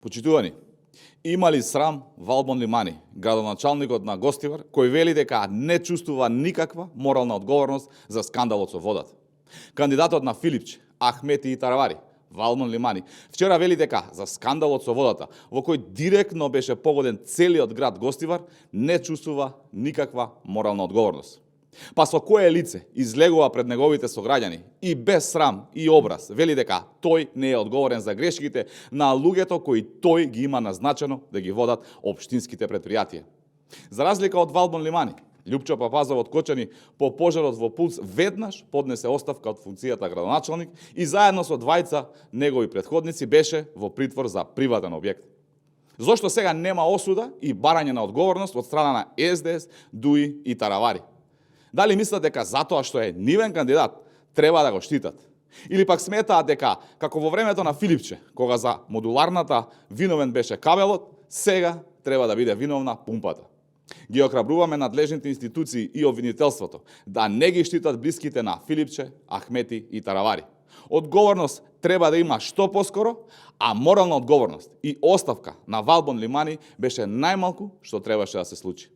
Почитувани, има ли срам Валбон Лимани, градоначалникот на Гостивар, кој вели дека не чувствува никаква морална одговорност за скандалот со водата? Кандидатот на Филипче, Ахмети и Таравари, Валбон Лимани, вчера вели дека за скандалот со водата, во кој директно беше погоден целиот град Гостивар, не чувствува никаква морална одговорност. Па со кое лице излегува пред неговите сограѓани и без срам и образ вели дека тој не е одговорен за грешките на луѓето кои тој ги има назначено да ги водат општинските предпријатија. За разлика од Валбон Лимани, Лјупчо Папазов од Кочани по пожарот во Пулс веднаш поднесе оставка од функцијата градоначалник и заедно со двајца негови претходници беше во притвор за приватен објект. Зошто сега нема осуда и барање на одговорност од страна на СДС, ДУИ и Таравари? Дали мислат дека затоа што е нивен кандидат треба да го штитат? Или пак сметаат дека, како во времето на Филипче, кога за модуларната виновен беше кабелот, сега треба да биде виновна пумпата? Ги охрабруваме надлежните институции и обвинителството да не ги штитат блиските на Филипче, Ахмети и Таравари. Одговорност треба да има што поскоро, а морална одговорност и оставка на Валбон Лимани беше најмалку што требаше да се случи.